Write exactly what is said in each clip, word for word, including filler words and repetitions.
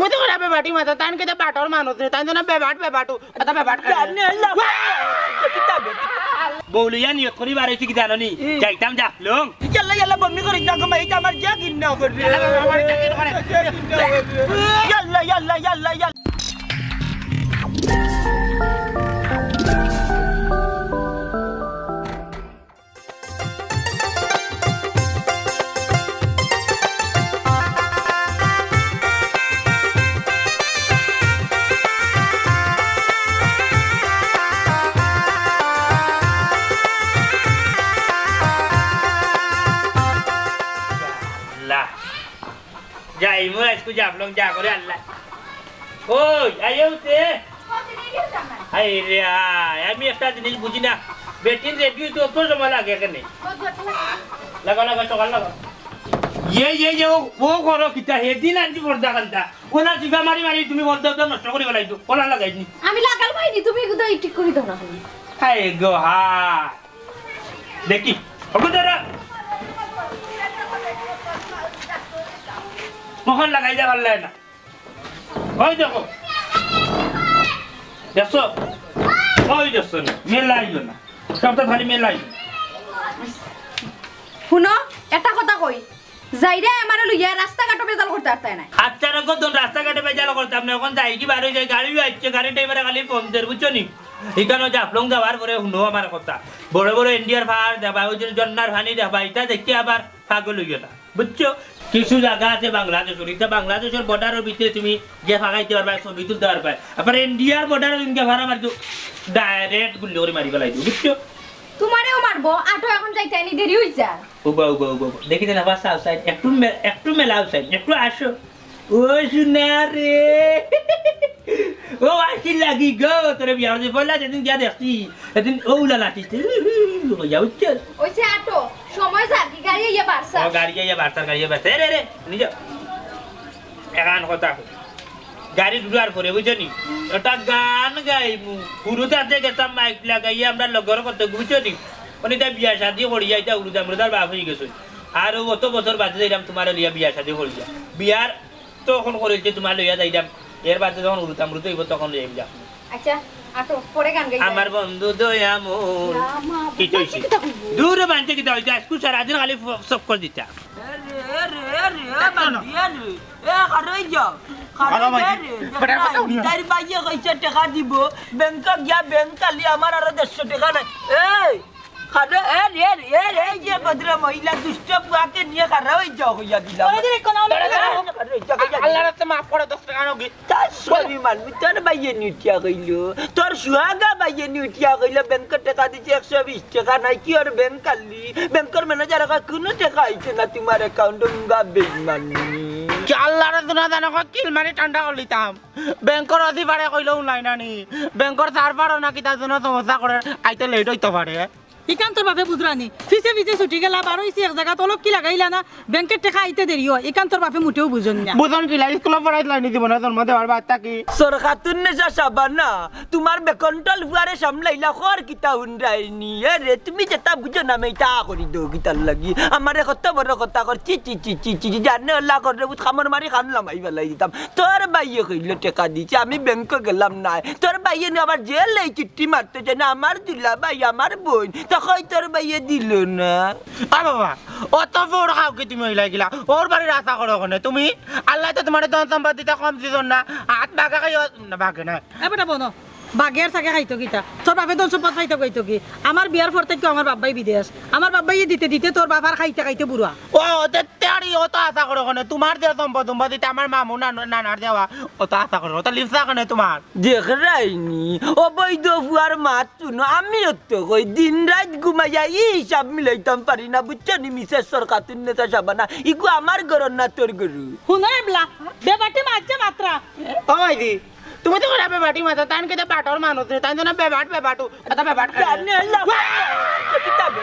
কত করে বেবাটি মাথা, তান কিতা বাটর মানুষ রে, তাই তো না বেবাট বেবাটু, এটা বেবাট খায়। জানে আল্লাহ। ওয়া! কিতা বে? বউ লইয়া নিয়ত করি বার অইছি কি জানো নি? হুম। যাইতাম জাফলং। ইয়াল্লা, ইয়াল্লা, বমি করি না গো, ভাই, এটা আমার যা ঘিন্না করে। ইয়াল্লা, বাবা, আমার যা ঘিন্না করে। যা ঘিন্না করে। ইয়াল্লা, ইয়াল্লা, ইয়াল্লা, ইয়াল্লা। আল্লাহ। যাইমু আইজকু জাফলং যা করে আল্লাহ। ওই, আইও তে। হায় রে হায়, আমি একটা জিনিস বুঝি না। বেটিন রেডি অইতে অত সময় লাগে কেনে? লাগা, লাগা, সকাল লাগা। ইয়ে, ইয়ে, ইয়ে, ও, ও করো কিতা? হেদিন আনছি পর্দা কান্তা। ওলা চিপা মারি মারি তুমি পর্দা উদ্দা নষ্ট করি ফেলাইছো। ওলা লাগাইনি। আমি লাগাল পাইনি, তুমি এগুলো ঠিক করি দাও না খালি। হায় গো হায়। দেখি, ওগো ধরো। কখন লাগাই যা পারলে না? ওই দেখো। দেখছো? ওই দেখছো না? মেলাইও না। সবটা খালি মেলাইও। হুনো, একটা কথা কই। যাইরে আমারে লইয়া রাস্তাঘাটো বেজাল করতে পারতায় নায়। আচ্ছা, রাখো তো, রাস্তাঘাটে বেজাল করতাম না। এখন যাই কি বার অই যাই, গাড়িও আইছে, গাড়ি ড্রাইভারে খালি ফোন দের, বুঝছো নি? ইখানো জাফলং যাওয়ার পরে হুনো আমার কথা। বড় বড় ইন্ডিয়ার পাহাড় দেখবা, ওই জন্য ঝর্ণার পানি দেখবা, ইটা দেখি আবার পাগল অইও না। বুঝছো? কিছু জাগা আছে বাংলাদেশর, ইটা বাংলাদেশর বর্ডারর ভিতরে তুমি গিয়া ফাগাইতে পারবা, ছবি তুলতে পারবা। আবার ইন্ডিয়ার বর্ডারর তুমি গিয়া ফাড়া মারতো ডাইরেক্ট গুল্লি করি মারি ফালাইতো, বুঝছো? তোমারেও মারবো, আটো এখন যাইতে আনি দেরি অই যার। উবা, উবা, উবা, উবা। দেখি দেন আবার সাউথ সাইড, একটু মে-, একটু মেলাও সাইড, একটু আসো। ও সোনা রে। ও আশি লাগি গো, তোরে বিয়া হইছে পয়লা যেদিন গিয়া দেখছি, সেদিন ও উলা লাঠিস। কইয়া উঠছে। ওই যে আটো, সময় যার কি গাড়ি ইয়ে বাড়ছে। ও গাড়ি ইয়ে বাড়ছে, গাড়ি ইয়ে বাড়ছে। এ রে রে, নিজে। এখান কথা। গাড়ি ঢুকার পরে, বুঝছো নি? ওটা গান গাইমু। হুরুতাতে গেতাম মাইক লাগাইয়া আমরা লগর কত, বুঝছো নি? উনি তাই বিয়া শাদি করিয়া, এটা হুরুতা মুরুতার বাপ হয়ে গেছে। আর ও অত বছর বাদে যাইলাম তোমার লিয়া বিয়া শাদি করিয়া। বিয়ার তখন করেছে তোমার লইয়া যাইতাম। এর বাদে যখন হুরুতা মুরুতা হইব তখন লইয়া যাইব। আচ্ছা, আটো, পরে গান গাই। আমার বন্ধু দয়াময়। না, মা, কি বাচ্চা কইছে? কিতা কইবো? দূরে বানতে কিতা হইছে? আজকু সারাদিন খালি ফ-, চক্কর দিতা। এ রে, এ রে, এ রে, এ বান্দিয়া রে। এ, খারই যাও। খারই খারো যা ভাই। রে। বেটা, বেটা, উঠাই। তাইর ভাইয়ে কইছে টেকা দিব। ব্যাংকে গিয়া ব্যাংক খালি, আমার আরো দেড়শো টেকা নাই। এই, খারো, এ রে, এ রে, এই যে ভদ্র মহিলা দুষ্ট পুয়াকে নিয়ে খারো হই যাও হইয়া দিলাম। ওই যে কোনো খারো হই যাও, হইয়া দিলাম। আল্লাহর রাস্তে মাফ করে দশ টেকা নাও গি। তার স্বামী মানুষ, তোর ভাইয়ে নি উঠিয়া কইলো, তোর সুহাগা ভাইয়ে নি উঠিয়া কইলো, ব্যাংকে টেকা দিছে একশো বিশ টেকা নাই, কি ওর ব্যাংক খালি? ব্যাংকর ম্যানেজার কয়, "কোনো টেকা আইছে না তোমার অ্যাকাউন্টে, উঙ্গা বেইমানি।" কি আল্লাহর জন্য জানো কয়, কিল মারি ঠান্ডা করে দিতাম। ব্যাংকর অধিবারে কইলো, "উলাই নানি।" ব্যাংকর সার্ভারও নাকি তার জন্য সমস্যা করে, আইতে লেট হইতে পারে। ইখান তোর বাপে বুঝরা নি? ফিছে ফিছে ছুটি গেলা, বারো ইসি এক জাগাত অলক কি লাগাইলা না? ব্যাংকের টেকা আইতে দেরি হয়, ইখান তোর বাপে মুটেও বুঝন না। বুঝন কিলা? স্কুলে পড়াইছিলা নি জীবনে জন্ম দেওয়ার বাদ থাকি? সরকাতুন্নেসা শাবানা, তোমার বেকন্ট্রোল ফুয়ারে সামলাইলা খর কিতা হুনরাইনি? এ রে, তুমি যেটা বুঝো না, আমি এটা করি দেও কিতার লাগি? আমারে কত বড় কথা কর, চি, চি, চি, জানে আল্লাহ কর রে, বুঝ কামড় মারি কান লামাই ফালাই দিতাম। তোর ভাইয়ে কইলো টেকা দিছে, আমি ব্যাংকে গেলাম না। তোর ভাইয়ে নি আবার জেলে চিঠি মারতে যায় না, আমার দুলা ভাই, আমার বোন, তখন তোর ভাইয়ে দিল না। আ বাবা, অত বড় কাউকে তুমি হইলাই গিলা, ওর বাড়ির আশা করো কেনে তুমি? আল্লাহ তো তোমার ধন সম্পদ দিতে কম দিছন না, হাত বাগা খাইও না, বাগে না। এ বেটা বনো, বাগে আর সাগে খাইতো কিতা? তোর বাপে ধন সম্পদ খাইতো কইতো কি? আমার বিয়ার পর থাকি আমার বাবাই বিদেশ, আমার বাবাই দিতে দিতে তোর বাবার খাইতে খাইতে বুড়া। ও, তে, তে আর অত আশা করো কেনে? তোমার যে সম্পদ সম্পদ দিতে আমার মামু নানু, নানার দেওয়া, অত আশা করো, অত লিপসা কেনে তোমার? দেখরাইনি, অবৈধ ফুয়ার মাত শুনো, আমি অত কই, দিন রাত ঘুমাইয়া ই হিসাব মিলাইতাম পারি না, বুঝছো নি, মিসেস সরকাতুন্নেসা শাবানা? ইগু আমার গরু না তোর গরু? হুনো এবলা, বেবাটি মারছে মাত্রা। ও ভাইজি, তুমি তো করে বেবাটি মারছো, তান কিতা বাটর মানুষ রে, তাই তো না বেবাট বেবাটু, এটা বেবাট খায়। জানে আল্লাহ। ওয়া! কিতা বে?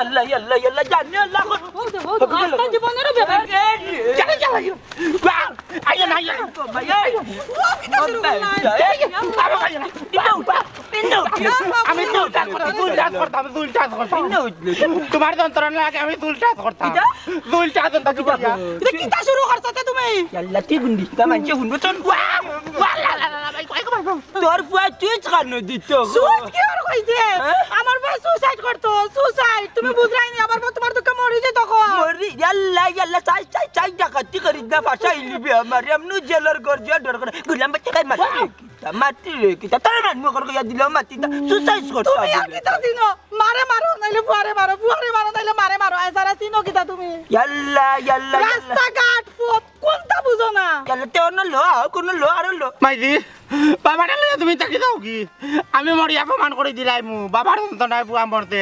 আল্লাহ, আল্লাহ, আল্লাহ, জানে আল্লাহ। ও তো, ও তো, আস্তা জীবনেরও বেবাট। জানে, জানে, জানে। ওয়া! আইয়া না, আইয়া না। ভাই, এই। ও, কিতা শুরু করলা? এই, এই, বাবা, আইয়া না। কিতা উঠা? আমি চুল টাচ করতাম, চুল টাচ করতাম, চুল টাচ করতাম। তুমার যন্ত্রণা লাগে, আমি চুল টাচ করতাম। কিতা? চুল টাচ করতাম, কি করতাম? ইটা কিতা শুরু করছো তে তুমি? ইয়াল্লা, তুই গুন্ডি, তা মানছে হুনবো তোর। ওয়া, ওয়া, লা, লা, লা, লা, ভাই, কই, কই, কই। তোর ফুয়া চুইচ কানো দিত? চুইচ কি আর কইছে? হ্যাঁ? আমার ভাই সুইসাইড করতো, সুইসাইড। তুমি বুঝরায়নি, আমার ভাই তুমার দুঃখে মরি যায় তখন। মরি, ইয়াল্লা, ইয়াল্লা, চাই, চাই, চাই, ডাকাতি করিস না, ফাঁসাই নিবি আমার। এমনি জেলর ঘর যে ডর করে। গুলাম বাচ্চা, এই মার। ওয়া। কিতা মাতি রে, কিতা? তারা নানি মকর কইয়া দিল, মাতি তা, সুইসাইড করতে তুমি আর হবে। কিতা চিনো? মারে মারো, নাইলে ফুয়ারে মারো, ফুয়ারে মারো, নাইলে মারে মারো। আয় সারা চিনো কিতা তুমি? ইয়াল্লা, ইয়াল্লা, ইয়াল্লা। রাস্তাঘাট, পথ, কোনটা বুঝো না? ইয়াল্লা, তে অন্য লো, আও, কোন লো, আরো লো। মাইজি, বাবারে লইয়া তুমি থাকি যাও কি? আমি মরিয়া প্রমাণ করি দিলাইমু। বাবার যন্ত্রণায় ফুয়া মরছে।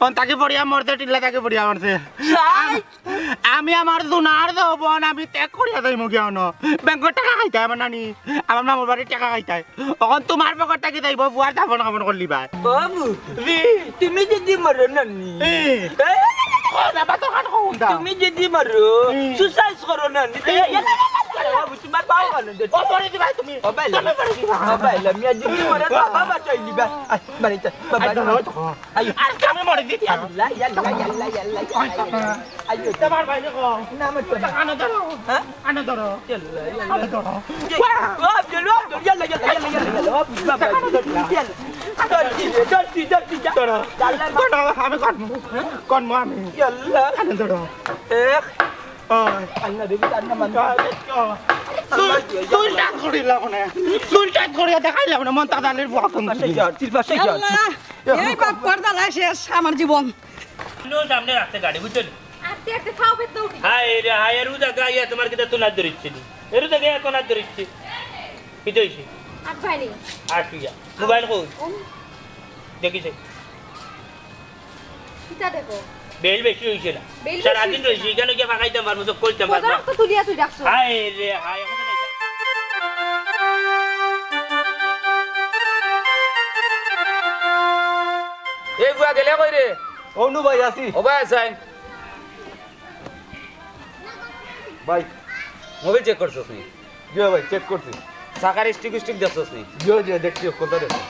অন থাকি পড়িয়া মরছে, টিল্লা থাকি পড়িয়া মরছে। সাই। আমি আমার দুনার যৌবন আমি ত্যাগ করিয়া যাইমু গিয়া অনো। ব্যাংকর টেকা খাইতায় আমার নানি, আমার মামুর বাড়ির টেকা খাইতায়। অখন তুমার পকেট থাকি যাইবো, ফুয়ার দাফন কাফন করলিবায়। বাবু, জি। তুমি যদি মরো নানি। জি। এ? ও বাবা, তো কাট কোনটা? তুমি যদি মরো, জি। সুইসাইড করো নানি। জি। বাবু, তুমার পাও কানো দে। ও, মরে দিবায় তুমি। ও, বাইলা। তুমি মরে দিবায়। ও, বাইলা, মিয়া যদি মরে, বাবা বাঁচাই দিবা। আয়, বাড়িতে, বাবা। আয়, ধরো, ধরো। আইও। আজকে আমি মরে দিতাম। ইয়াল্লা, ইয়াল্লা, ইয়াল্লা, ইয়াল্লা, ইয়াল্লা। আইও। তোমার ভাই দেখো। না, আমার তো না। আনো ধরো। হ্যাঁ? আনো ধরো। ইয়াল্লা, ইয়াল্লা। আনো ধরো। ও, আব্দুল, ও, আব্দুল, ইয়াল্লা, ইয়াল্লা, ইয়াল্লা, ইয়াল্লা। ও, বাবা। ইয়াল্লা। ধরছি, ধরছি, ধরছি, যা। ধরো। ইয়াল্লা। ধরো, আমি কাটমু। হ্যাঁ? কাটমু আমি। ইয়াল্লা। আনো ধরো। এক। ওই। আন্না দেবী, আন্না মান। ধরো, দেখো। তুই, তুই ডাক করিলা মানে। তুই ডাক করিয়া দেখাইলা মানে, মন তাদানির বুয়া কোন পাশে দিকে? যা, তুই পাশে যা। ইয়াল্লা। এই বাপ, পর্দা লাই শেষ আমার জীবন। নো, সামনে রাখতে গাড়ি, বুঝছো নি? আটতে আটতে ফাও পেট উঠি। হায় রে, হায়, এর উদা গাইয়া তোমার কিতা তুনার ধরিচ্ছে নি? এর উদা গাইয়া তুনার ধরিচ্ছে। কি তো হইছে? আট ভাই নি। আট তুই যা। মোবাইল কই? ওম। দেখিছে? কিতা দেখো? বেল বেশি হইছে না। বেল বেশি সারাদিন হইছে রইছি, না। এখানে গিয়া ফাঁকাইতাম পারবো, তো কইতাম পারবো। তো তুলিয়া তুই রাখছো। হায় রে, হায়, এখন তো নাই। এই বুয়া গেলে কই রে? অনু ভাই, আছি। ও ভাই, আছাই। ভাই। মোবাইল চেক করছস নি? জি ভাই, চেক করছি। চাকার স্টিক স্টিক দেখছস নি? জি, জি, দেখছি, কোনটা দেখছি?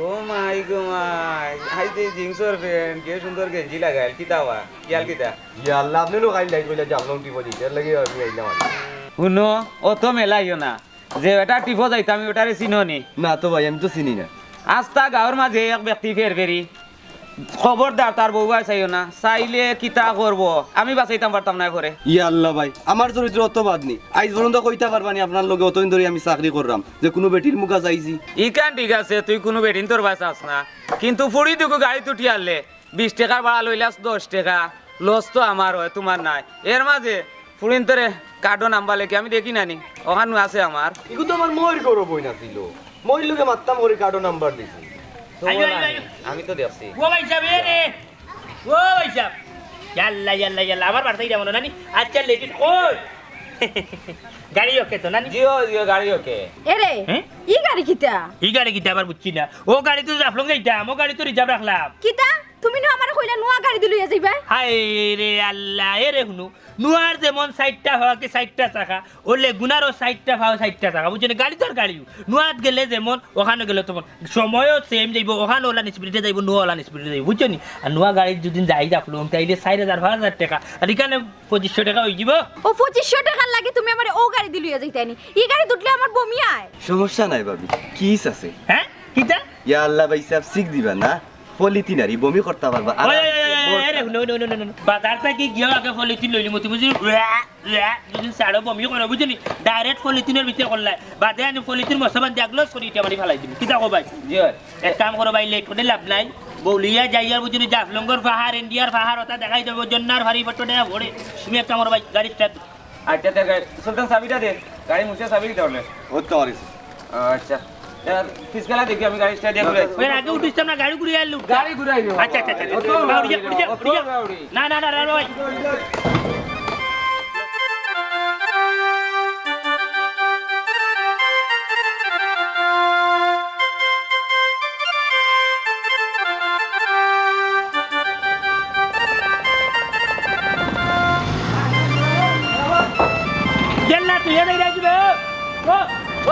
ও মাই গো মাই, আই যে জিন্সর প্যান্ট, কি সুন্দর গেঞ্জি লাগাইল, কিতা বা? ইয়াল কিতা? ইয়া আল্লাহ, আপনে লো খাইল নাই কইলা যে আপনে টিপো দিতে, এর লাগি আমি আইলাম আর। হুনো, অত মেলাইও না। যে বেটা টিপো যাইতাম, আমি ওটারে চিনো নি? না তো ভাই, আমি তো চিনি না। আস্তা গাঁওর মাঝে এক ব্যক্তি ফের ফেরি। খবরদার তার বউবায় চাইও না, চাইলে কিতা করবো, আমি বাঁচাইতাম পারতাম না পরে। ইয়া আল্লাহ ভাই, আমার চরিত্র অত বাদ নি। আইজ পর্যন্ত কইতা পারবা নি আপনার লগে অতদিন ধরি আমি চাকরি কররাম, যে কুনু বেটির মুখা চাইছি। ইখান ঠিক আছে, তুই কুনু বেটিন্তর বায় চাস না, কিন্তু ফুড়ি দুগু গাড়িত উঠি আরলে বিশ টেকার ভাড়া লইলাস দশ টেকা, লস তো আমার অয়, তুমার নায়। এর মাঝে ফুড়িন্তরে কার্ডো নাম্বার লেখি আমি দেখি না নি, অখানো আছে আমার। ইগু তো আমার মইর গরু বইন আছিল, মইর লগে মাততাম করি কার্ডো নাম্বার দিছি। আইও, আইও, আইও। আমি তো দেখছি। ও ভাই সাহেব, এ রে। ও ভাই সাহেব। ইয়াল্লা, ইয়াল্লা, ইয়াল্লা, আমার বাড়িত ইরা মনো নানি? আচ্ছা, লেটিন, ওই। গাড়ি ওকে তো নানি? জি, ও, জি, ও, গাড়ি ওকে। এ রে, হ্যাঁ? ই গাড়ি কিতা? ই গাড়ি কিতা আবার বুঝছি না। ও গাড়ি তো জাফলং যাইতাম, ও গাড়ি তো রিজার্ভ রাখলাম। কিতা? তুমি না আমারে কইলা নুয়া গাড়ি দি লইয়া যাইবায়? হায় রে আল্লাহ, এ রে হুনো, নুয়ার যেমন চাইরটা হওয়া কি চাইরটা চাকা, ও লেগুনারও চাইরটা ফাও চাইরটা চাকা, বুঝছো নি? গাড়ি তো আর গাড়ি, নুয়াত গেলে যেমন, অখানো গেলে তেমন। সময়ও সেম যাইবো, অখানো অলান স্পিডে যাইবো, নুয়া অলান স্পিডে যাইবো, বুঝছো নি? আর নুয়া গাড়ি যদি যাই জাফলং, তাইলে চাইর হাজার, পাঁচ হাজার টেকা। আর ইখানে পঁচিশশো টেকা অই যিবো। ও পঁচিশশো টেকার লাগি তুমি আমারে ও গাড়ি দি লইয়া যাইতায় নি? ই গাড়িত উঠলে আমার বমি আয়। সমস্যা নাই ভাবি, কিস আছে। হ্যাঁ? কিতা? ইয়া আল্লাহ ভাই সাহেব, শিক দিবা না। পলিথিন আর ই বমি করতা পারবা। আর ওই, ওই, ওই, ওই, ওই, আরে, হুনো, হুনো, হুনো, হুনো। বাজার থাকি গিয়া আগে পলিথিন লইলিমু, তুমি যদি উয়া, উয়া, যদি ছাড়ো বমি করো, বুঝছো নি? ডাইরেক্ট পলিথিনর ভিতরে করলাই। বাদে আনি পলিথিন মশা বান্ধি আগলস করি ইটা মারি ফালাই দিমু। কিতা কও ভাই? জি অয়। এক কাম করো ভাই, লেট করে লাভ নাই। বউলিয়া যাইয়া বুঝছো নি, জাফলংগর পাহাড়, ইন্ডিয়ার পাহাড়, ওটা দেখাই দেবো, জন্নার ভারি বট্টো দেয়া ভরে। তুমি এক কাম করো ভাই, গাড়ি স্টার্ট। আচ্ছা, তে গাড়ি, সুলতান, চাবিটা দে। গাড়ি মুছে চাবি দিতে পারলে। ও তো আর কিছু। আচ্ছা। তে আর পিছকালা দেখি, আমি গাড়ি স্টার্ট দিয়ে ঘুরাই। ওই আগে উঠিস না, গাড়ি ঘুরিয়ে আনলু। গাড়ি ঘুরাই দেবো। আচ্ছা, আচ্ছা, আচ্ছা, আচ্ছা। অত বাউরিয়া, উঠিয়া, উঠিয়া। বাউরি। না, না, না, না, না, ভাই। গেল্লা তুই এনে রাখবি। ও,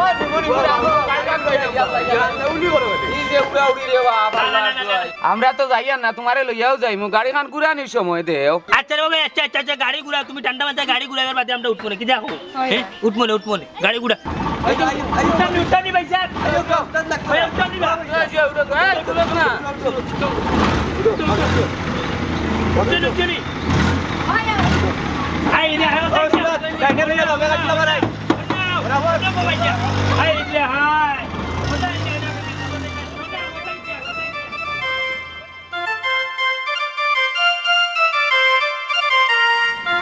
আমরা তো যাইয়ার না, তুমারে লইয়াউ যাইমু, গাড়িখান ঘুরানির সময় দেও। আচ্ছা রে বাবা, আচ্ছা, আচ্ছা, আচ্ছা, গাড়ি ঘুরা, তুমি ঠান্ডা মাথায় গাড়ি ঘুরাইবার বাদে আমরা উঠমু নে, কি দেখো? হ্যাঁ, উঠমু নে, উঠমু নে, গাড়ি ঘুরা। উঠানি, উঠানি ভাই সাহেব। ভাই, উঠানি না। উঠানি, উঠানি। আই রে, আই রে, আই রে। আই রে, হায়।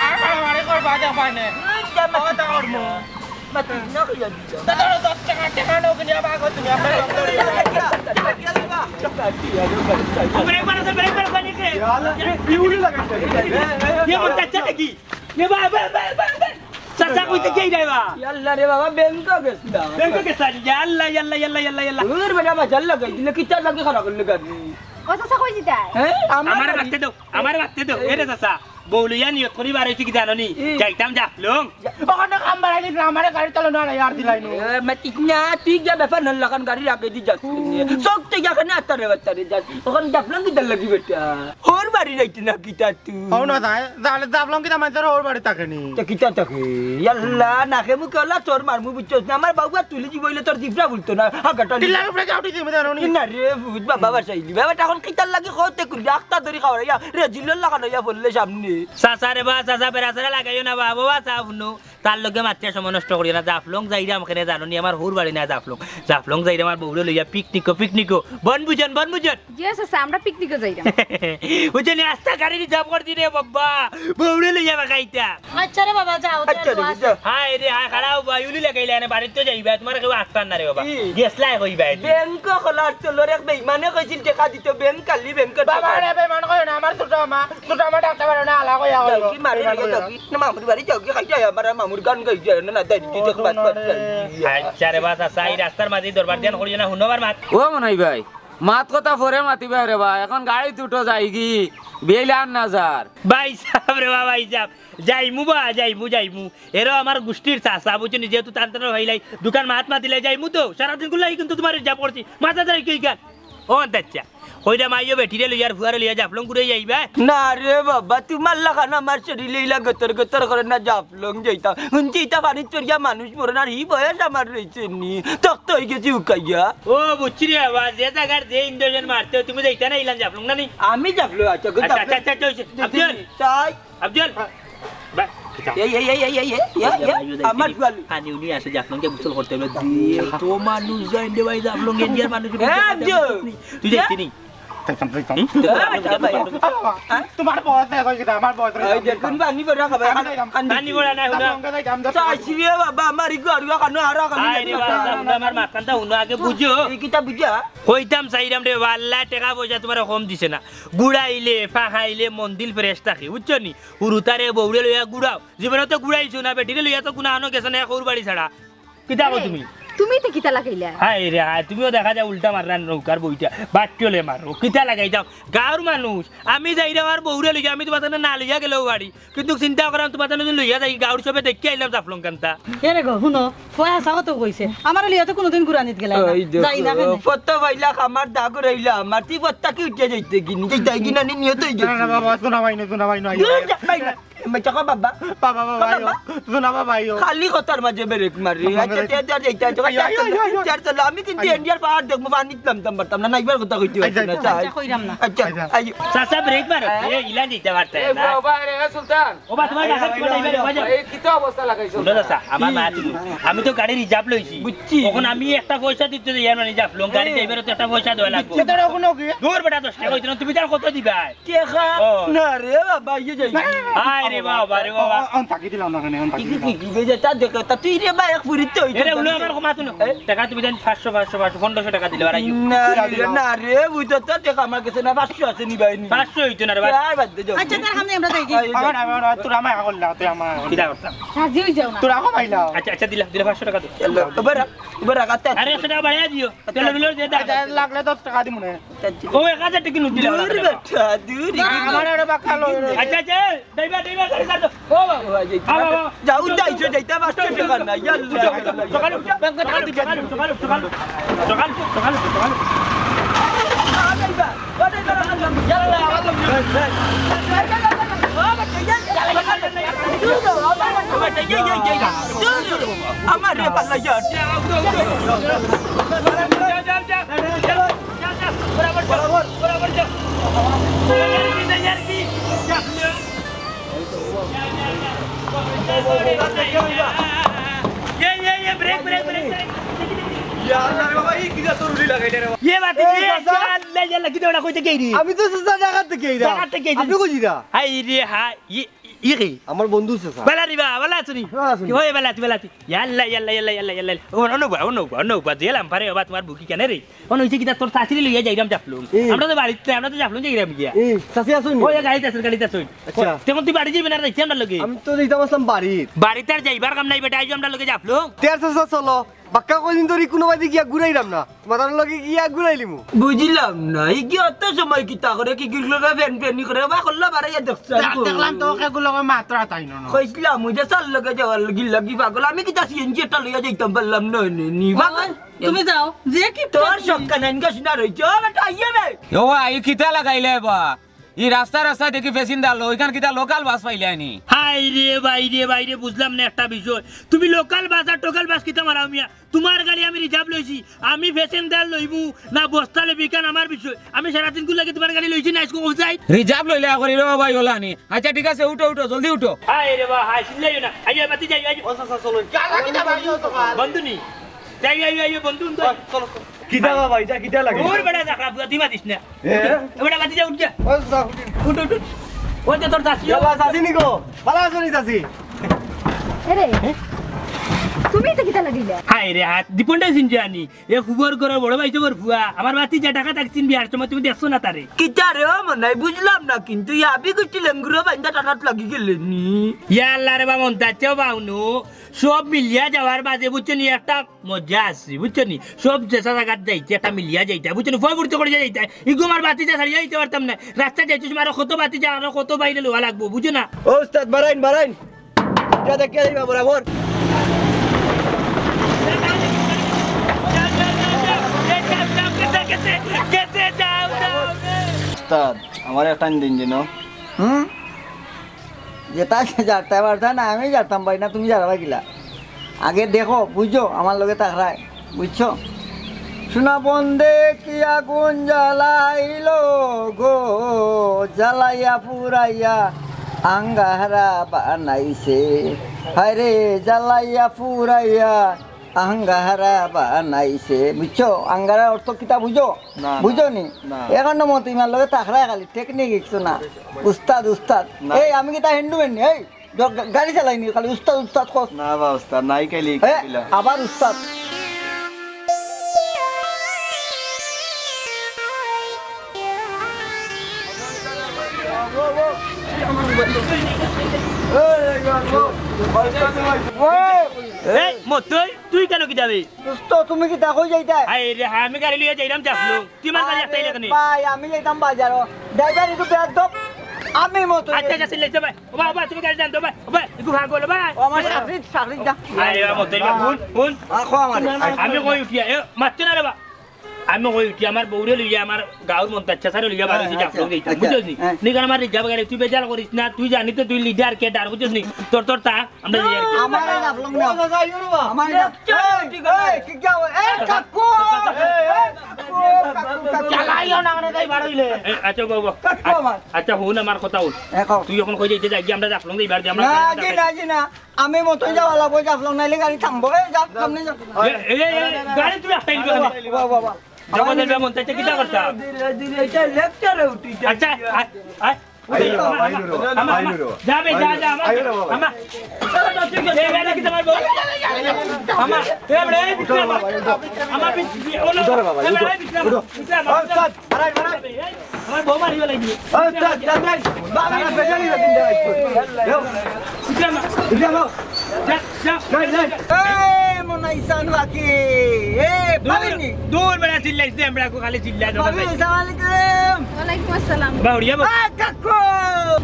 আর মারামারি করবা দেখবা নে। ব্রেক মারো, ব্রেক মারো, ব্রেক মারো। এ মন চাচ্ছে নাকি? এ বা, বা, বা, বা, বা। চাচা কইতে কে রে বা? ইয়াল্লা রে বাবা, ব্যাংকে গেছিলাম। ব্যাংকে গেছিলাম। ইয়াল্লা, ইয়াল্লা, ইয়াল্লা, ইয়াল্লা, ইয়াল্লা। ওর বেটা বাজার লাগাই দিলে, কিতার লাগে খারাপ করলে গাড়ি? ও চাচা কই দিতায়? হ্যাঁ, আমার আমারে গাড়ি। বাঁচতে দাও, আমারে বাঁচতে দাও। এ রে চাচা, বউ লইয়া নিয়ত করি বার অইছি কি জানো নি? ই। যাইতাম জাফলং। ওখানে কাম বাড়াই দিস না, আমারে গাড়ি চালানো আর ইয়ার দিলাই নু। এ, মা ঠিক না, তুই গিয়া ব্যাপার নল লাখান গাড়ির আগে দি যাস। চোখ তো এখানে আত্তারে বাত্তারে যাস। ওখানে জাফলং কিতার লাগি বেটা? হউর বাড়ি যাইতে না কিতা তুই? হউ না যায়, তাহলে জাফলং কিতা মাইনষর হউর বাড়ি থাকে নি? তো কিতা থাকে? ইয়াল্লা, নাকে মুখে ওলা চড় মারমু বুঝছস না? আমার বাবুয়া তুলি দিব অইলে তোর জিভটা বুলতো না। হাগাটা টিল্লার উপরে কেউ উঠি দিবে জানো নি? না রে, ভূত বাবা বাসাইলি। বাবা, তখন কিতার লাগি কওতে কুলি আখতা ধরি খাওয়াইয়া রে জিল্লর লাগানো ইয়া বললে সামনে। চাচা রে বা, চাচা বেড়াছেড়া লাগাইও না বা, বাবা, চা হুনো। তার লগে মাতিয়া সময় নষ্ট করিও না। জাফলং যাইরাম কেনে জানো নি? আমার হউর বাড়ি না জাফলং। জাফলং যাইরাম আমার বউরে লইয়া পিকনিকো, পিকনিকো। বনভোজন, বনভোজন। জি চাচা, আমরা পিকনিকো যাইরাম। বুঝছো নি? আস্তা গাড়ি রিজার্ভ করি দি রে বাবা। বউরে লইয়া বাগাইতা। আচ্ছা রে বাবা, যাও, আচ্ছা রে, যাও। হায় রে হায়, খারাপ বা, ইউলি লাগাইলে এনে বাড়িত তো যাইবা, তুমার কেউ আটকার না রে বাবা। কি? গেছলাই কইবা এটি। ব্যাংক খোলার চলো রে, বেইমানে কইছিল টেকা দিত, ব্যাংক কালি ব্যাংক বাবা রে, বেইমান কইও না, আমার ছোট আমা, ছোট আমা ডাকতে পারে না, আলা কইয়া কইও। কি মারে বেইমান রে, কইও না। যাও কি? না, মামুর বাড়ি যাও কি? খাইতে আয়, আমার মামুর গান গাইতে আয় না, না, দাঁড়িয়ে ও দেখো, বাদ, বাদ, বাদ। আচ্ছা রে বাস, আচ্ছা, এই রাস্তার মাঝে দরবার দিয়ান করিও না, হুনো বার মাত। ও মনাই ভাই, মাত কথা পরে মাতিবা রে বা, এখন গাড়িত উঠো যাইগি, বেইল আর না যার। ভাই সাহেব রে বা, ভাই সাহেব, যাইমু বা, যাইমু, যাইমু। এরও আমার গুষ্টির চাচা, বুঝছো নি, যেহেতু তান তান ভাইলাই, দুকান মাত মাতিলে যাইমু তো, সারাদিন গুলাই কিন্তু তুমার রিজার্ভ করছি, মাথা ধরে কি গান? ও আন্তাচ্ছা, কইরা মাইও বেটিরে লইয়ার ফুয়ারে লইয়া জাফলং ঘুরে যাইবা? না রে বাবা, তুমার লাখান আমার শরীরে ইলা গতর গতর করে না জাফলং যাইতাম। হুনছি ইতা পানিত পড়িয়া মানুষ মরন, আর ই বয়স আমার রইছে নি, তক্ত অই গেছি উকাইয়া। ও বুঝছি রে বাবা, যে জাগার যে ইঞ্জেকশন মারতে তুমি যাইতা না ইলান জাফলং না নি? আমি জাফলং, আচ্ছা, আচ্ছা, আচ্ছা, আচ্ছা, আচ্ছা, আব্দুল। চাই। আব্দুল। হ্যাঁ। বা, এই, এই, এই, আমার ফুয়ালি। পানি উনি আসে, জাফলং গিয়া গোসল করতে অইবো। তো মানুষ যায় রে ভাই, জাফলং ইন্ডিয়ার মানুষ। এ, আব্দুল। তুই যাইতে নি? যাইতাম, যাইতাম। হুম? এ, বাবা। হ্যাঁ? তুমার বয়স অই গেছে, আমার বয়স অই গেছে। এই দেখুন, পানি ভরা খাবে। আমি যাইতাম। পানি ভরা নাই, হুনো। জাফলং যাইতাম, জাফলং। চাইছি রে বাবা, আমার ইগু আর ইগু কানো আর কানো আয় রে বাবা, হুনো, আমার মাতখানটা হুনো আগে বুঝো। এই কিতা বুঝা? কইতাম চাইরাম রে বাবা, আল্লায় টেকা পয়সা তুমারে কম দিছে না। ঘুরাইলে, ফাঁকাইলে মন দিল fresh থাকে, বুঝছো নি? হুরুতারে বউরে লইয়া ঘুরাও। জীবনে তো ঘুরাইছো না, বেটিরে লইয়া তো কুনানো গেছো না, এক হউর বাড়ি ছাড়া। কিতা কও তুমি? তুমি তো কিতা লাগাইলা? হায় রে হায়, তুমিও দেখা যায় উল্টা মাররা নৌকার বইটা। বাট্টি অইলে মারো। কিতা লাগাইতাম? গাঁওর মানুষ। আমি যাইরাম আমার বউরে লইয়া, আমি তুমার তানে না লইয়া গেলেও পারি। কিন্তু চিন্তা করাম তুমার তানে যদি লইয়া যাই, গাঁওর সবে দেখিয়া আইলাম জাফলং কান্তা। এরে গো, হুনো, ফুয়ায় হাছা কথা কইছে। আমারে লইয়া তো কুনুদিন ঘুরানিত গেলায় না। ওই দেখো, যাই না কেনে? ফটো পাইলাম, আমার দাগ রইলাম। আর তুই ফটো কি উঠিয়া যাইতে কি? নিজে যাই কি না, নি নিয়ত অই গেছে। না, না, বাবা, শোনা ভাই না, শোনা ভাই না। দূর যা, ভাই না। এ, মে চাকা বাবা। বাবা, বাবা, বাবা। আইও। শোনা বাবা, আইও। খালি কথার মাঝে ব্রেক মারি। আচ্ছা, তে, তে, তে, তে, আইও, আইও, আইও, আইও। তে, চলো, আমি কিন্তু আইও। ইন্ডিয়ার পাহাড় দেখমু, পানিত নামতাম পারতাম না, নাইবার কথা কইতে পারতাম না, আইও, আইও। আচ্ছা, কইরাম না। আচ্ছা, আইও। আচ্ছা, ব্রেক মারো। এ, ইলা দিতে পারতে এ, না। বাবা, এ, সুলতান। ও বা, তুমার এই, এই, এই, এই, এই। এই, কিতা অবস্থা লাগাইছো? হুনো চাচা, আমার মা তুমি, আমি তো গাড়ি রিজার্ভ লইছি। বুঝছি। অখন আমি একটা পয়সা দিতে যাই, মানে, জাফলং গাড়ি ড্রাইভাররে তো একটা পয়সা দেওয়া লাগবো। বুঝছি। দূর বেটা, দশ টেকা অইতো না, তুমি তার কত দিবায়? টেকা? ও। না রে বাবা, ইয়ে যাই। হায় রে বাবা রে বাবা। অন থাকি দিলাম না কেনে, অন থাকি কি, কি, দিলাম। কি, কি, বেজে তা দেখো, তা তুই রে বা এক ফুরিত তো অইতো এরে, না। উলো আমার কমা তো না। এ? টেকা তুমি জানি পাঁচশো, পাঁচশো, পাঁচশো, পনেরোশো টেকা দিলে আর আইও। না রে, না রে, বুঝতো তো টেকা আমার গেছে না, পাঁচশো আছে নি ভাই নি। পাঁচশো অইতো না রে ভাই। আর বাদ দে, যাও। আচ্ছা, তার সামনে আমরা যাই কি? আবার, আবার, আবার, তোরা আমায় আগর লা, তুই আমায় আগর লা। কিতা করতাম? রাজি অই যাও না। তোরা আগো ভাই লাও। আচ্ছা, আচ্ছা, দিলা, দিলা পাঁচশো টেকা দিও। চলো, এবার, এবার রাখাতে আরে, একশো টেকা বাড়াইয়া দিও। তেল বিলের যে দাম। আচ্ছা, লাগলে দশ টেকা দিমু নে। ও, এক হাজার টেকা নোট দিলা, দূর লাগলে। বেটা, দূর। আমার আরে বাক্কা লই, লই। আচ্ছা, আচ্ছা, ড্রাইভার, ড্রাইভার, ও বাবা, বাবা, বাবা। যাও, যাইছো, যাইতে পারছো, টেকা নাই, ইয়া আল্লাহ। সকালে উঠো, সকালে উঠো, সকালে উঠো, সকালে উঠো, সকালে উঠো। আমার রে পাল্লা ইয়ার। বরাবর, বরাবর, বরাবর যা। ইয়ার কি, ইয়ার কি? যা। ইয়ে, ইয়ে, ইয়ে, ব্রেক, ব্রেক, ব্রেক, ব্রেক। ইয়া আল্লাহ রে বাবা, ই কিতা তরুরি লাগাইলে রে বাবা? ইয়ে বাতি, এই ইয়ে, চাচা। ইয়া আল্লাহ, ইয়া আল্লাহ, কিতা ওটা কইতে গেইরি? আমি তো চাচা ঢাকা থেকে আইরা। ঢাকা থেকে আইরা। আপনি কই যাইরা? হায় রে হায়, ই, ই কি? আমার বন্ধু চাচা। বালা রে বা, বালা আছো নি? বালা আছো নি? কি হয় বালা আছি, বালা আছি? ইয়া আল্লাহ, ইয়া আল্লাহ, ইয়া আল্লাহ, ইয়া আল্লাহ, ইয়া আল্লাহ। ও, অনুবা, অনুবা, অনুবা, জেলাম পারে, ওবা তোমার বুকি কেনে রে? অন অইছে কিতা, তোর চাচিরে লইয়া যাইরাম জাফলং। ই। আমরা তো বাড়িত নাই, আমরা তো জাফলং যাইরাম গিয়া। ই, চাচি আছইন নি? ওই গাড়িত আছইন, গাড়িত আছইন। আচ্ছা। তখন তুই বাড়ি যাইবে না, যাইতে আমরার লগে। আমি তো যাইতাম আছলাম বাড়িত। বাড়িত আর যাইবার কাম নাই বেটা, আইজো আমরার লগে জাফলং। তে চাচা চলো, বাক্কা কয়দিন ধরি কুনুবায়দি গিয়া ঘুরাইরাম না, তোমার লগে গিয়া ঘুরাইলিমু। বুঝলাম না, ই কি অত সময় কিতা করে, কি গিরলো না ফ্যান ফ্যানি করে, বা করলা বাড়াইয়া দেখছ আর দেখলাম তো, ওকে গুলো মাত্রা তাই না। কইছিলাম, ওই যে চার লগে যাওয়ার লাগি লাগি পাগল, আমি কিতা সিএনজি একটা লইয়া যাইতাম পারলাম না, নি, নি, পাগল। তুমি যাও, যে কি তোর সক্কা নাইন গাছ না রইছে, ও বেটা, আইয়া বে। ও, ই কিতা লাগাইলে বা? ই রাস্তা রাস্তা দেখি ফেসিন দালো, ওইখান কিতা লোকাল বাস পাইলে আনি? হায় রে, ভাই রে, ভাই রে, বুঝলাম না একটা বিষয়। তুমি লোকাল বাস আর টোকাল বাস কিতা মারাও মিয়া? তোমার গাড়ি আমি রিজার্ভ লইছি, আমি ফেসেঞ্জার লইমু না বস্তা লইবি, ইখান আমার বিষয়। আমি সারাদিন কুল লাগি তোমার গাড়ি লইছি না, আজকে অফ যাই। রিজার্ভ লইলে করি রে ভাই, ওলা নি। আচ্ছা, ঠিক আছে, উঠো, উঠো, জলদি উঠো। হায় রে বা, হায়, চিল্লাইও না। আইও, বাতি যাই, আইও। ও, চাচা, চলুন। বন্ধু নি? যাই, আইও, আইও, বন্ধু, বন্ধু। চলো, চলো। কিতা বাবা, ইটা কিতা লাগে? ওর বেটা, যা খারাপ, তুই মাতিস না। এ? এ বেটা, বাতি যা, উঠ যা। ও, যা, উঠ। উঠ, উঠ, উঠ। ওই যে তোর চাচি। ইয়াল্লা, চাচি নি গো? ভালা আছো নি, চাচি? এরে, তুমি তো কিতা লাগিলে? হায় রে, হাত, দীপনটা চিনছি আনি। এ খুবর ঘরর বড় ভাই তোর ফুয়া। আমার বাতি যা টাকা থাকছিন বিয়ার সময়, তুমি দেখছো না তারে? কিতা রে, ও মনাই, বুঝলাম না, কিন্তু ইয়া আবি গুষ্টি লেঙ্গুরো বাইন্দা টানাত লাগি গেলে নি। ইয়া আল্লাহ রে বা, মন তাচ্ছে বাউনো। সব মিলিয়া যাওয়ার বাদে, বুঝছো নি, একটা মজা আছে, বুঝছো নি? সব যেসা জাগাত যাইতে একটা মিলিয়া যাইতা, বুঝছো নি? ভয় পড়তে করে যাইতা। ইগো আমার বাতিজা ছাড়িয়া যাইতে পারতাম না। রাস্তা যাইতে সময় আরো কত বাতিজা, আরো কত বাইরে লওয়া লাগবো, বুঝছো না? ও উস্তাদ, বাড়াইন, বাড়াইন। যা দেখিয়া যাইবা বরাবর। উস্তাদ, আমার একটা দিন যেন। হুম? যেটা সে জানতে পারতা না, আমি জানতাম পারি না, তুমি জানবা কিলা? আগে দেখো, বুঝছো, আমার লগে তাকরায়, বুঝছো? সোনা বন্দে কি আগুন জ্বালাইলো গো, জ্বালাইয়া পুরাইয়া আঙ্গারা বানাইছে। হায় রে, জ্বালাইয়া পুরাইয়া আঙ্গারা বানাইছে। বুঝছো? আঙ্গারার অর্থ কিতা বুঝো? না, না, বুঝো নি? না। এখন মতো ইমার লগে তাকরায় খালি, টেকনিক শিখছো না। উস্তাদ, উস্তাদ। না। এই, আমি কিতা হ্যান্ডুম্যান নি? এই, গ-, গা-, গাড়ি চালাই নি, খালি উস্তাদ, উস্তাদ কস। না বা উস্তাদ, নাই খালি এ, কিলা। আবার উস্তাদ। এই, মতই, তুই কেন কি যাবে? দোস্ত, তুমি কিতা কই যাইতায়? আরে, আমি গাড়ি লইয়া যাইরাম জাফলং। তুই আমার গাড়ি আরে আটকাইলে কেনে? ভাই, আমি যাইতাম বাজারো। ড্রাইভার একটু বেয়াদব। আমি মতো আচ্ছা, আচ্ছা, চিল্লাইছ ভাই। ও ভাই, ও ভাই, তুমি গাড়ি জানতো ভাই। ও ভাই, একটু ভাগ বলো ভাই। ও আমার চাকরি, চাকরি যা। আরে, ও মতই, হুন, হুন। আখো আমার। আমি কই উঠিয়া, এ, মারতে না রে বা। আমি কই উঠি, আমার বউরে লইয়া, আমার গাঁওর মন্তাজ চাচারে লইয়া বার অইছি, হ্যাঁ, জাফলং আচ্ছা, যাইতাম, আচ্ছা, বুঝছস নি? হ্যাঁ। নিকান আমার রিজার্ভ গাড়ি, তুই বেজার করিস না, তুই জানি তো তুই লিডার, ক্যাডার, বুঝছস নি? তোর, তোর তা, আমরা যাই আর কি। আমারে জাফলং না। ও দাদা, আইও রে বা। আমারে না। এই, এই, কি, কি, এই, কাকু! এই, কাকু, কাকু, কাকু। চালাইও না, মানে তাই বার অইলে। এ, আচ্ছা, বাবা। কাকু আমার। আচ্ছা, হুন আমার কথা হুন। এ, কও। তুই এখন কই যাইতে যাই, আমরা জাফলং যাইবার, আমরা না, জি না, জি না। আমি মতই যাওয়া লাগবো, জাফলং নাইলে গাড়ি থামবো। এই, যা, সামনে যা। এ, এ, এ, গাড়ি তুই আটকাই দিবি কেনে? বাবা, বাবা। জগতের বেমন, তাই কিতা করতা? ধীরে, ধীরে, এটা লেফটারে উঠি, আচ্ছা, আয়, আয়। আইলো, আইলো রে, আমা, আইলো রে। যাবে, যা, যা, আমা, আইলো রে বাবা। আমা। এই গাড়ি কিতা আমার বউ? আমা, এ বড়, এই ভিতরে আমা। আমা, ভিতরে, ও লো, উঠো রে বাবা, এ বড়, উঠো, এই ভিতরে আমা, উঠো। ভিতরে আমা। ও, উস্তাদ, বাড়াই, বাড়াই। আমার বউ মারিও লাগি। ও, উস্তাদ, যান, যান। বাবা, বেজালি হয়ে দিন, যান। যাও। ভিতরে আমা। ভিতরে আমা। যা, যা। যাই, যাই। এই, মনাইছান বাকি। এই, দূর, দূর বেটা, চিল্লাইস না, আমরা খালি চিল্লা দোকান ভাবি, যাই। আসসালামু আলাইকুম। ওয়ালাইকুম আসসালাম। বা হরিয়া বা। আ, কাকু!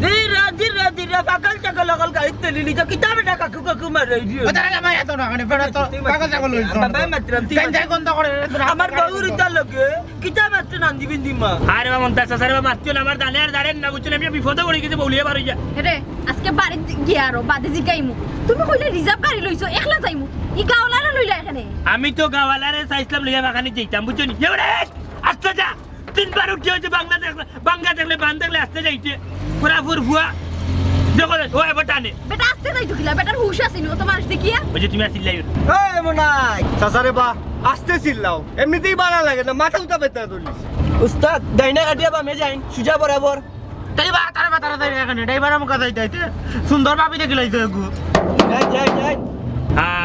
ধীরে, ধীরে, ধীরে, পাগল ছাগল অকল গাড়িত তুলিলি তো, কিতা বেটা কাকু কাকু মারাই দিও। ও, তারা জামাই এত না, মানে, বেটা তো পাগল ছাগল হইছে। বাবা, মাতলাম, তুই গাঞ্জার গন্ধ করে রে, তোরা। আমার বউর ইতা লগে, কিতা মাততে নান্দি বিন্দি মা? আরে বা মন্তাজ, আরে বা মাততে না, আমার জানে আর জানেন না, বুঝছেন, আমি বিপদে পড়ি গেছি, বউলিয়া বার হইয়া। এরে, আজকে বাড়িত গিয়া আরো বাদে জিগাইমু। তুমি কইলে রিজার্ভ গাড়ি লইছো, একলা যাইমু। ই গাওলারে লইলা এখানে। আমি তো গাওলারে চাইছিলাম লইয়া বাগানে যাইতাম, বুঝছো নি? এবারে আস্তে যা। তিনবার উঠে হইছে বাংলা দেখলে, বাংলা দেখলে, বান দেখলে আস্তে যাইতে। পুরা ফুর ফুয়া। দেখো রে, ও এবার টানে। বেটা আস্তে যাইতো কিলা, বেটার হুশ আছে নি, ও তো মানুষ দেখিয়া। ওই যে তুমি আসিল লাইও। এই মনাই, চাচা রে বা, আস্তে চিল্লাও। এমনিতেই বালা লাগে না, মাথা উঠা বেতা তুলিস। উস্তাদ, ডাইনা কাটিয়া বামে যাইন, সুজা বরাবর। তাই বা, তারা বা, তারা তাই এখানে, ড্রাইভার আমাকে যাইতে যাইতে সুন্দর ভাবি দেখি লাইছে এগু। যাই, যাই, যাই।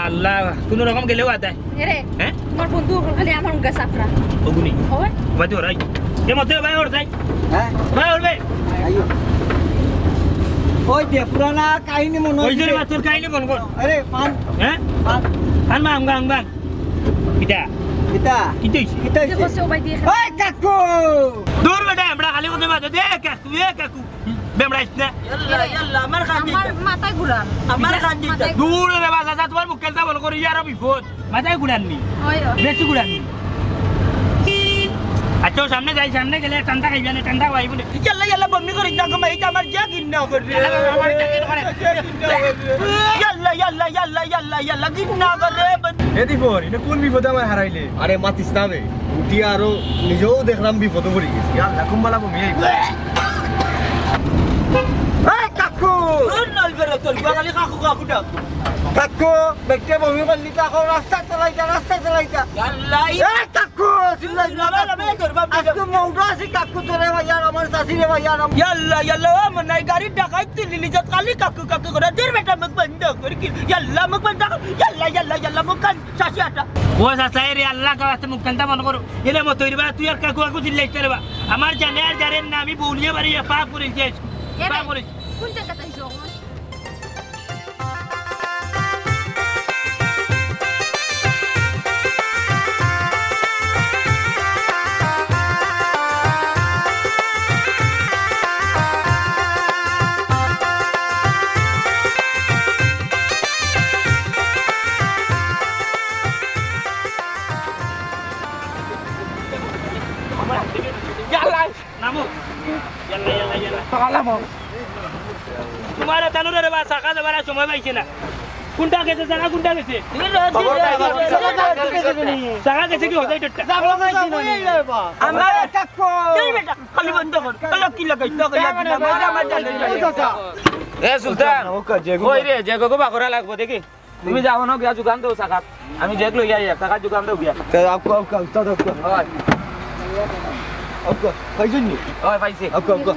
আল্লাহ, কোনো রকম গেলেও আদায়। এরে, হ্যাঁ? তোমার বন্ধু ওখানে খালি আমার মুখে সাফরা। ওগুনি। ওই? বাদে ওরাই। এ মতে ভাই ওর যাই। হ্যাঁ? ভাই ওর ভাই। আইও। ওই দে, পুরানা কাহিনী মনে ওই হইছে। জন্য মাছের কাহিনী মনে কর। আরে, পান। হ্যাঁ? পান। পান মা, আমগা, আমগা। কিতা? কিতা? কিতা হইছে? কিতা হইছে? দেখো, সে ওবাই দিয়ে ওই কাকু! দূর বেটা, আমরা খালি কথা বাদে দে, কাকু, এ কাকু। বেমড়াইস না। ইয়াল্লা, ইয়াল্লা, আমার খান আমার দিতা। মাথায় ঘুরান। আমার খান দিতা। মাথায় দূর রে বাবা, চাচা, তোমার মুখ খেলতা বল করি, ইয়ার বিপদ। মাথায় ঘুরান নি। ওই, ওই। বেশি ঘুরান নি। আচ্ছা, ও সামনে যাই, সামনে গেলে ঠান্ডা খাইবা না, ঠান্ডা খাইব না। ইয়াল্লা, ইয়াল্লা, বমি করি, দেখো, এই তো আমার যা ঘিন্না করে। ইয়াল্লা, বাবা, আমার যা ঘিন্না করে। যা ঘিন্না করে। ইয়াল্লা, ইয়াল্লা, ইয়াল্লা, ইয়াল্লা, ইয়াল্লা, ঘিন্না করে। এ দিফর, ইনো কোন বিপদে আমায় হারাইলে? আরে মাতিস না বে, উঠি আরো নিজেও দেখলাম বিপদে পড়ি গেছি। ইয়াল্লা, কুম্বালা বমি আইব। এই কাকু! কোন নলবে রে তোর? গুয়া খালি কাকু, কাকু ডাক। কাকু, বেটা বমি করলি তো এখন রাস্তা চালাইতা, রাস্তা চালাইতা। ইয়াল্লা, এই কাকু, চিল্লাই না, কাকু। আজকে মৌটো আছি কাকু, তোরে ভাই আর আমার চাচিরে ভাই আর আমার ইয়াল্লা, ইয়াল্লা, ও মনাই, গাড়ির ডাকাইত তুলিলি যত খালি কাকু, কাকু করে। দূর বেটা, মুখ বন্ধ কর কি? ইয়াল্লা, মুখ বন্ধ কর। ইয়াল্লা, ইয়াল্লা, ইয়াল্লা, মুখ কান, চাচি আটা। ও চাচা, এরে আল্লাহ, কাওয়াতে মুখ কান্তা বন্ধ করো। এরে মতো হইবা, তুই আর কাকু, কাকু চিল্লাইতে রে বা। আমার জানে আর জানেন না, আমি বউলিয়া বাড়ি পাপ করেছি আজকে। এ পাপ ভাই, করেছি। কোন জায়গাতে আইছো এখন? ইয়াল্লা, নামো। ইয়াল্লা, ইয়াল্লা, ইয়াল্লা। তোমার এতানো রে বা, চাকা যাবার আর সময় পাইছে না। কোনটা গেছে, চাকা কোনটা গেছে? চাকা গেছে কি হোজাই টোট্টা? আমার কাকু। এই বেটা, খালি বন্ধ কর। খালি কি লাগাই? তো খালি আমার, আমার জানে। এ সুলতান, ওকা, যে গো। কই রে, যে গো বাকরা লাগবো দেখি। তুমি যাও না, গিয়া যোগান দেও চাকাত। আমি যেগ লই আই, চাকাত যোগান দেও গিয়া। তে, আপকো, আপকো, উস্তাদ, আপকো। হয়। আপকো, পাইছইন নি? হয়, পাইছি। আপকো, আপকো।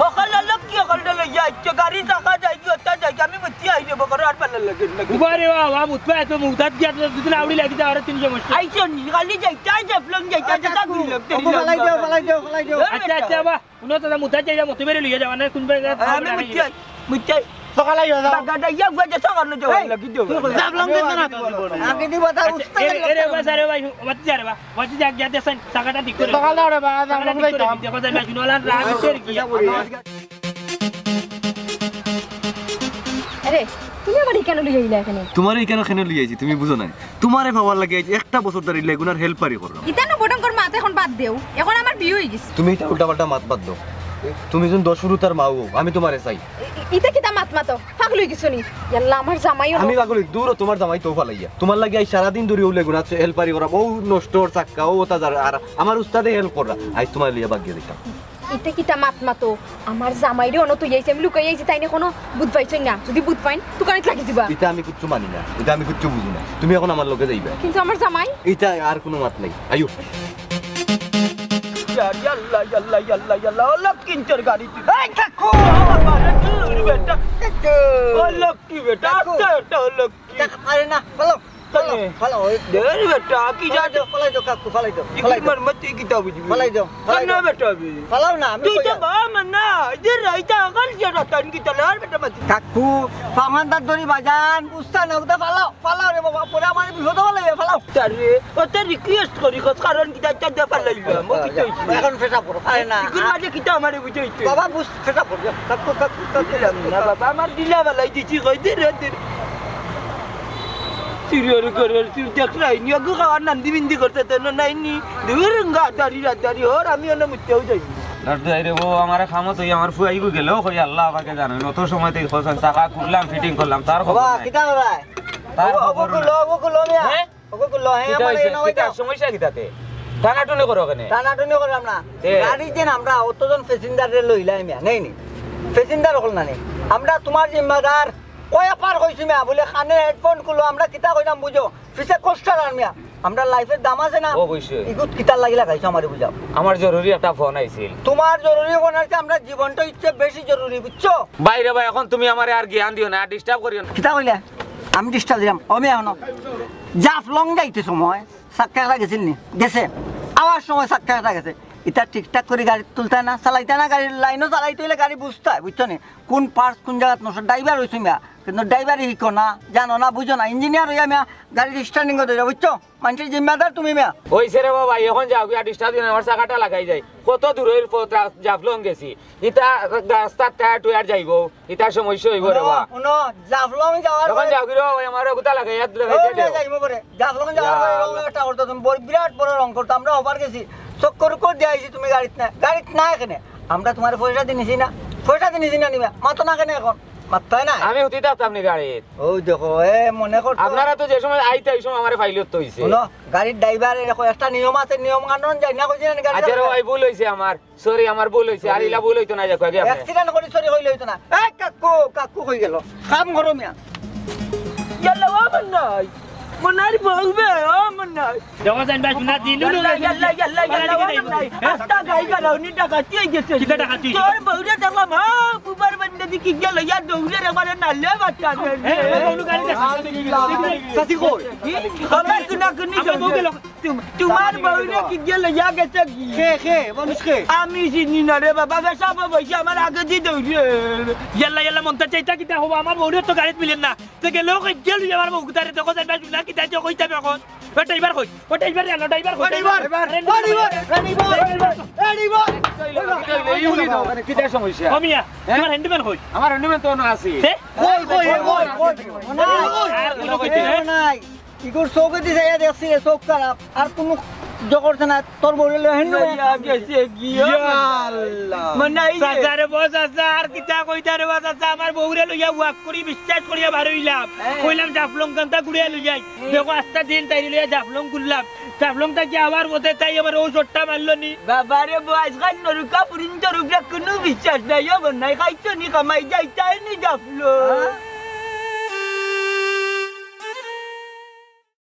হকল লক্ষ্মী, হকল লইয়া আইছো, গাড়ি চাকা যাই কি, ওটা যাই কি, আমি বুঝছি আই রে, বকর আর ভালো লাগে না। উবারে বাবা, মুতবা এত মুতাত গিয়া তো দুদিন আউড়ি লাগি যা, আরো তিন সমস্যা। আইছো নি, খালি যাইতা, আইছো, ফ্লং যাইতা, আচ্ছা, যাইতা, কাকু, দুই লোক, তিন ওকে লোক। ফালাই দেও, ফালাই দেও, ফালাই দেও। এ আচ্ছা, বেটা। আচ্ছা, বাবা, উনো তো মুতাত যাইয়া মতো বেরে লইয়া যাওয়া না, কোন বেলা আমি মুতাই, মুতাই। সকালে ইয়া যাও। বাগাটা ইয়া গুয়া যে সকালে যাওয়া এই, লাগি দেও। তুই কই? জাবলং দিছ না তো জীবনে। আগে দিবা তার আচ্ছা, উস্তাদ এরে, এরে, লাগবে। বাস, আরে ভাই, বাতি যা রে বা, বাতি যা, গিয়া দেছেন, টাকাটা ঠিক করে। সকালে ওরে বা, চাকাটা জাবলং ঠিক করে যাইতাম। দিন, দেখো, যাই না, শুনো, আলার রাগ উঠে আর কি। আরে, তুমি আমার এখানে লইয়া আইলা এখানে? তোমারে এখানে কেন লইয়া আইছি, তুমি বুঝো না? তোমারে পাওয়ার লাগি আইছি, একটা বছর ধরে লেগুনার হেল্পারি করলাম। ইতা না বটন কর মাত, এখন বাদ দেও, এখন আমার বিয়া হই গেছে। তুমি ইতা উল্টাপাল্টা মাত বাদ দেও। তুমি যেন দশ হুরুতার মা হও, আমি তোমারে চাই। ই-, ই-, ইতা কিতা মাত মাতো? পাগল হই গেছো নি? ইয়াল্লা, আমার জামাই হলো। আমি পাগল হই, দূর হ তোমার জামাই তো ফালাইয়া। তোমার লাগি আই সারাদিন ধরে ও লেগুনা হেল্পারি করা, ও নষ্ট ওর চাক্কা, ও ওটা যার, আর আমার উস্তাদে হেল্প করা। আইজ তোমার লইয়া বাগিয়ে দিতাম। ইতা কিতা মাত মাতো? আমার জামাইরে অনো তুই আইছে, আমি লুকাই আইছি, তাইন এখনো বুঝ পাইছইন না। যদি বুঝ পাইন, দোকানিত লাগি দিবা। ইতা আমি কিচ্ছু মানি না, ইতা আমি কিচ্ছু বুঝি না। তুমি এখন আমার লগে যাইবা। কিন্তু আমার জামাই? ইতা আর কোনো মাত নাই। আইও। ইয়াল্লা, ইয়াল্লা, ইয়াল্লা, ইয়াল্লা, ও লক্ষ্মীর গাড়ি তুই। এই কাকু, আমার বাড়ি দূর বেটা। কাকু। ও লক্ষ্মী বেটা, কাকু। আস্তে একটা ও লক্ষ্মী। কাকু, আরে না, বলো। চলো, ফালাও, ওই দে রে বেটা, কিতা ফালাই দেও, ফালাই দেও, কাকু, ফালাই দেও, ফালাই দেও। মার মতে কিতা বুঝবি? ফালাই দেও, ফালাই দেও। বেটা বি। ফালাও না, আমি তুই তো কইয়া- বাবা মার না, এই যে রাইতা আগাল যে রাতান কিতা লার বেটা মাতি। কাকু, ফাঙানদার দড়ি বাজান, বুঝতা না, ওটা ফালাও, ফালাও রে বাবা, পরে আমার বিপদ হলে ফালাও। তারে, ও তো request করি, কত কারণ কিতা, ইটা দে ফালাইলাম, ও কিতা অইছে? এখন ফেটা পড়ো, আরে না। ইগুর মাঝে কিতা আমারে বুঝাইতে? বাবা, বুঝ, ফেটা পড়ো, কাকু, কাকু, কাকু। না বাবা, আমার দিলা ফালাই দিছি, কই দে রে, দে রে। সিরিয়াল করার সির দেখলাই নি, আগু খাওয়ার নান্দি বিন্দি করতে তো না নাই নি। দূর গাদারি রাদারি হর, আমি অন্য মুত্তেও যাই। দশ দুয়াই রে বউ, আমার খামো তুই আমার ফুয়াইগু গেলেও কই আল্লাহ আমাকে জানো। অত সময় তুই খোঁজ চাকা খুললাম, ফিটিং করলাম, তার খবর বাবা, নাই। কিতা করায়? তার বাবা, খবর ওগো নাই। লো, ওগো লো মিয়া। হ্যাঁ? ওগো লো, হ্যাঁ, কিতা আমার হইছে? এই নয় কিতা যাও। সমস্যা কিতাতে? টানাটুনি করো কেনে? টানাটুনি করলাম না। তে? গাড়ি যে আমরা অতজন প্যাসেঞ্জার রে লইলাই মিয়া, নেই নি। প্যাসেঞ্জার হল না নি। আমরা তোমার জিম্মাদার। কয় পার কইছি মিয়া, বলে কানে হেডফোন খুলো, আমরা কিতা কইলাম বুঝো, পিছে কষ্ট আর মিয়া, আমরা লাইফের দাম আছে না? অবশ্যই। ইগুত কিতার লাগি লাগাইছো আমারে বুঝাও। আমার জরুরি একটা ফোন আইছিল। তোমার জরুরি ফোন আইছে, আমরা জীবনটা ইচ্ছে বেশি জরুরি, বুঝছো? বাইরে ভাই, এখন তুমি আমারে আর জ্ঞান দিও না, আর ডিস্টার্ব করিও না। কিতা কইলে? আমি ডিস্টার্ব দিলাম? ও মিয়া, হনো, জাফলং যাইতে সময় চাক্কা একটা গেছিল নি? গেছে। আওয়ার সময় চাক্কা একটা গেছে। ইটা ঠিকঠাক করি গাড়ি তুলতে না, চালাইতে না, গাড়ির লাইনও চালাইতে হইলে গাড়ি বুঝতে হয়, বুঝছো নি? কোন পার্টস কোন জায়গাত নষ্ট, ড্রাইভার হইছো মিয়া, কিন্তু ড্রাইভারি শিখো না, জানো না, বুঝো না, ইঞ্জিনিয়ার হইয়া মিয়া গাড়ির স্টার্টিং করে ধরে, বুঝছো? মানুষের জিম্মাদার তুমি মিয়া। ওই সে রে বাবা, এখন যাও, আর ডিস্টার্ব দিও না, আমার চাকাটা লাগাই যাই। কত দূরের পথ, রা-, জাফলং গেছি, ইটা রাস্তার টায়ার টুয়ার যাইবো, ইটার সমস্যা হইবো রে বা। হুনো, জাফলং যাওয়ার এখন পরে যাও কি রে, ওই আমার গুতা লাগে, ইয়াদ লাগে, ও, এটা দেও। যাইবো করে। জাফলং যাওয়ার ইয়া পরে রং আল্লাহ। একটা করতো তুমি, বড়, বিরাট বড় রং করতো। আমরা ওভার গেছি, চক্কর উক্কর দিয়ে আইছি, তুমি গাড়িত না, গাড়িত না এখানে। আমরা তোমার পয়সা দিয়ে নিছি না, পয়সা দিয়ে নিছি না নিবা, মাতো না কেন এখন? মাততায় না। আমি উঠি থাকতাম নি গাড়িত। ওই দেখো, এ মনে করতো। আপনারা তো যে সময় আইতে, ওই সময় আমারে ফাইলত তো হইছে। হুনো, গাড়ির ড্রাইভার এরকম একটা নিয়ম আছে, নিয়ম কানুন যাই না কইছি না গাড়ি আচ্ছা রে চালাইতে। ভাই, ভুল হইছে আমার। সরি, আমার ভুল হইছে। আর ইলা ভুল হইতো না, দেখো আগে আপনি। অ্যাক্সিডেন্ট করি সরি কইলে হইতো না। এই কাকু, কাকু কই গেল? কাম করো মিয়া। ইয়াল্লা, ও মন্নাই। মন্নাই বউবে, ও মন্নাই। দেখো যাইন ভাই, না দিন ইয়াল্লা, ইয়াল্লা, ইয়াল্লা, ইয়াল্লা, ও মন্নাই। আস্তা গাই গালাউনি ডাকাতি হই গেছে। কিতা ডাকাতি? তোর বউরে দেখলাম, হ্যাঁ, বুবার বান্দা দি কি গেল, ইয়া দৌড়ে রে, মানে নালে বাচ্চা রে। এ, এ, বউলু গাড়ি দেখো। চাচি কই? কি? আমার কুনা কুনি আমার বউ গেল। তুম-, তোমার বউরে কি গেল, ইয়া গেছে কি? কে, কে? মানুষ কে? আমি চিনি না রে বাবা, বেশা বউ বইছে আমার আগে দি দৌড়ে। ইয়াল্লা, ইয়াল্লা, মনটা চাইতা কিতা হবো? আমার বউরে তো গাড়িত মিলেন না। তে গেলেও কই গেল আমার বউ কুতারে দেখো যাইবা না কিতা যে কইতাম এখন। ও ড্রাইভার কই? ও ড্রাইভার আনো, ড্রাইভার কই? ও driver, driver, driver, driver, driver. কিতা সমস্যা? ও মিয়া, হ্যাঁ? তোমার হ্যান্ডিম্যান কই? আমার হ্যান্ডিম্যান তো না আছে। তে? কই, কই, কই, কই? আর কোনো কিছু নাই? নাই। ইগোর চোখে দিছে, এ দেখছি, এ চোখ খারাপ। আর কোনো জগর না, তোর বউরে লই হেন না। ইয়া গেছে গিয়া। ইয়া আল্লাহ। মানে এই যে চাচা রে, বউ চাচা, আর কিতা কইতা রে, বউ চাচা, আমার বউরে লইয়া ওয়াক করি, বিশ্বাস করিয়া বার হইলাম। হ্যাঁ। কইলাম, জাফলং কান্তা ঘুরিয়া লই যাই। হ্যাঁ। দেখো, আস্তা দিন তাইরে লইয়া জাফলং ঘুরলাম। জাফলং থাকি আবার পথে তাই আবার ও চোটটা মারলো নি। বাবারে, বউ আজকাল নরুকা ফুরিন তরুকরা কোনো বিশ্বাস নাই, ও নাই, খাইছো নি, কামাই যাইতাই নি জাফলং। হ্যাঁ?